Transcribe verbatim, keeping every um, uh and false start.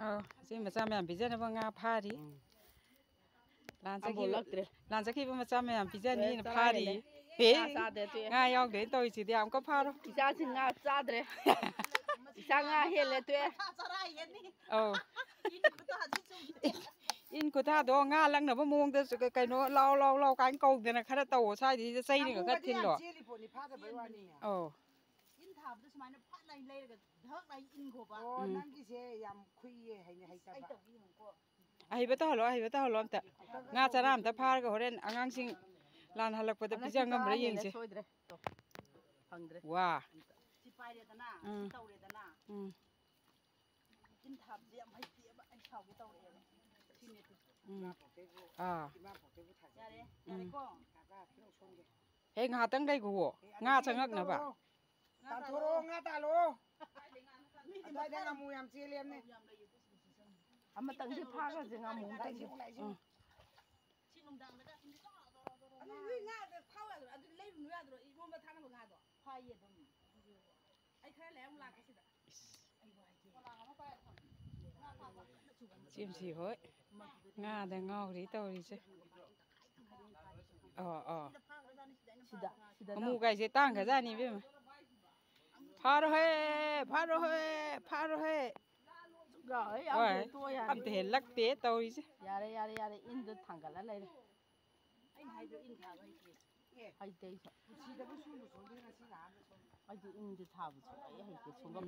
ꯑꯧ, ꯏꯆꯦ ꯃꯆꯥ ꯃꯌꯥꯝ ꯄꯤꯖꯅꯕ ꯉꯥ ꯐꯥꯔꯤ꯫ ꯎꯝ꯫ ꯂꯥꯟ ꯑꯝꯕꯧ ꯆꯠꯈꯤꯕ, ꯂꯛꯇ꯭ꯔꯦ꯫ ꯂꯥꯟ ꯆꯠꯈꯤꯕ ꯃꯆꯥ ꯃꯌꯥꯝ ꯄꯤꯖꯅꯤꯅ ꯆꯔꯥ ꯐꯥꯔꯤ꯫ ꯍꯦꯜꯂꯦ꯫ ꯍꯦ, ꯉꯥ ꯆꯥꯗꯦ, ꯇꯣꯛꯑꯦ꯫ ꯉꯥ ꯌꯥꯎꯗꯦꯅ ꯇꯧꯔꯤꯁꯤꯗꯤ, ꯑꯃꯨꯛꯀ ꯐꯥꯔꯣ꯫ ꯏꯆꯥꯁꯤꯡ ꯉꯥ ꯆꯥꯗ꯭ꯔꯦ꯫ ꯏꯆꯥ ꯉꯥ ꯍꯦꯜꯂꯦ, ꯇꯣꯛꯑꯦ꯫ ꯑꯧ꯫ ꯏꯟ ꯈꯨꯊꯥꯗꯣ ꯉꯥ ꯂꯪꯅꯕ ꯃꯑꯣꯡꯗ ꯀ-, ꯀꯩꯅꯣ, ꯂꯥꯎ, ꯂꯥꯎ, ꯂꯥꯎ ꯀꯥꯏꯅ ꯀꯧꯗꯅ ꯈꯔ ꯇꯧꯋꯣ꯫ ꯁ꯭ꯋꯥꯏꯗꯩꯗ ꯆꯩꯅꯒ ꯈꯔ ꯑꯃꯨꯕꯗꯤ ꯌꯥꯝ ꯊꯤꯜꯂꯣ꯫ ꯆꯦꯜꯂꯤ ꯄꯣꯠꯅꯤ, ꯐꯥꯗꯕꯩ ꯋꯥꯅꯤꯅꯦ꯫ ꯑꯧ꯫ ꯏꯟ ꯊꯥꯕꯗ ꯁꯨꯃꯥꯏꯅ ꯐꯠ ꯂꯥꯏ ꯂꯩꯔꯒ ꯙꯛ ꯂꯥꯏ ꯏꯟꯈꯣꯕ꯫ ꯑꯣ, ꯎꯝ꯫ ꯅꯪꯒꯤꯁꯦ ꯌꯥꯝ ꯈꯨꯏꯌꯦ, ꯍꯩꯅ ꯑꯩ ꯍꯩꯇꯕ꯫ ꯇꯧꯒꯦ ꯌꯦꯡꯉꯨꯀꯣ꯫ ꯑꯍꯩꯕ ꯇꯧꯍꯜꯂꯣ, ꯑꯍꯩꯕ ꯇꯧꯍꯜꯂꯣ ꯑꯝꯇ꯫ ꯉꯥ ꯆꯔꯥ ꯑꯝꯇ ꯐꯥꯔꯒ ꯍꯣꯔꯦꯟ ꯑꯉꯥꯡꯁꯤꯡ ꯂꯥꯟ ꯍꯜꯂꯛꯄꯗ ꯍꯟꯗꯛꯇꯤ ꯄꯤꯖ ꯉꯝꯕ꯭ꯔꯥ ꯆꯔꯥ ꯍꯦꯜꯂꯦ, ꯌꯦꯡꯁꯦ꯫ ꯁꯣꯏꯗ꯭ꯔꯦ꯫ ꯇꯣ, ꯐꯪꯗ꯭ꯔꯦ꯫ ꯋꯥ꯫ ꯁꯤ ꯄꯥꯏꯔꯦꯗꯅ, ꯁꯤ ꯎꯝ꯫ ꯇꯧꯔꯦꯗꯅ꯫ ꯎꯝ꯫ ꯏꯟ ꯊꯥꯕꯁꯦ ꯌꯥꯝ ꯍꯩꯇꯦꯕ, ꯑꯩ ꯁꯥꯎꯒꯦ ꯇꯧꯔꯛꯑꯦꯕ꯫ ꯁꯤꯅꯦ ꯇꯨ꯫ ꯎꯝ꯫ ꯑꯥ꯫ ꯌꯥꯔꯦ, ꯎꯝ꯫ ꯌꯥꯔꯦꯀꯣ? ꯍꯦ, ꯉꯥꯏꯍꯥꯛꯇꯪ ꯂꯩꯈꯨꯋꯣ꯫ ꯉꯥ ꯆꯪꯉꯛꯅꯕ꯫ ꯇꯥꯟꯊꯣꯔꯛꯑꯣ, ꯉꯥ ꯇꯥꯜꯂꯣ꯫ ꯑꯗꯨꯋꯥꯏꯗ ꯉꯥꯃꯨ ꯌꯥꯝ ꯆꯦꯜꯂꯦ ꯍꯥꯏꯕꯅꯦ꯫ ꯑꯃꯇꯪꯗꯤ ꯐꯥꯈ꯭ꯔꯁꯦ, ꯉꯥꯃꯨ ꯑꯃꯇꯪꯗꯤ꯫ ꯎꯝ꯫ ꯁꯤ ꯅꯨꯡꯗꯥꯡꯗꯒ ꯑꯗꯨ ꯅꯣꯏ ꯉꯥꯗ ꯐꯥꯎ ꯌꯥꯗ꯭ꯔꯣ? ꯑꯗꯨ ꯂꯩꯔꯨꯅꯨ ꯌꯥꯗ꯭ꯔꯣ? ꯏꯔꯣꯝꯕ ꯊꯥꯅꯕ ꯉꯥꯗꯣ꯫ ꯐꯥꯏꯌꯦ ꯑꯗꯨꯝ꯫ ꯑꯩ ꯈꯔ ꯂꯩꯔ ꯑꯃꯨꯛ ꯂꯥꯛꯀꯦ ꯁꯤꯗ꯫ ꯏꯁ꯫ ꯆꯦꯝꯁꯤ ꯍꯣꯏ ꯉꯥꯗ ꯉꯥꯎꯔꯤ ꯇꯧꯔꯤꯁꯦ꯫ ꯑꯣ, ꯑꯣ꯫ ꯁꯤꯗ, ꯁꯤꯗ ꯉꯥꯃꯨ ꯀꯥꯏꯁꯦ ꯇꯥꯡꯈ꯭ꯔꯖꯥꯠꯅꯤ ꯏꯕꯦꯝꯃ꯫ ꯐꯥꯔꯣꯍꯦ, ꯐꯥꯔꯣꯍꯦ, ꯐꯥꯔꯣꯍꯦ꯫ ꯁꯨꯡꯌꯥ ꯍꯦꯛ ꯍꯣꯏ, ꯌꯥꯎꯗꯦ, ꯇꯣꯛꯑꯣ ꯌꯥꯔꯦ꯫ ꯑꯝꯇ ꯍꯦꯜꯂꯛꯇꯦ ꯇꯧꯔꯤꯁꯦ꯫ ꯌꯥꯔꯦ, ꯌꯥꯔꯦ, ꯌꯥꯔꯦ, ꯏꯟꯗ ꯊꯥꯡꯒꯠꯂ ꯂꯩꯔꯦ꯫ ꯑꯩꯅ ꯍꯥꯏꯗꯣ ꯏꯟ ꯊꯥꯕ ꯍꯩꯇꯦ꯫ ꯍꯩꯇꯦ ꯑꯩꯁꯨ꯫ ꯄꯨꯟꯁꯤꯗꯕꯨ ꯁꯣꯟꯕꯨ ꯁꯣꯟꯗ꯭ꯔꯤ, ꯉꯁꯤꯅ ꯑꯍꯥꯟꯕ ꯁꯣꯟꯕ꯫ ꯑꯩꯗꯤ ꯏꯟꯁꯦ ꯊꯥꯕ ꯁꯨꯡꯍꯩ ꯍꯩꯇꯦ, ꯁꯨꯡꯒꯝ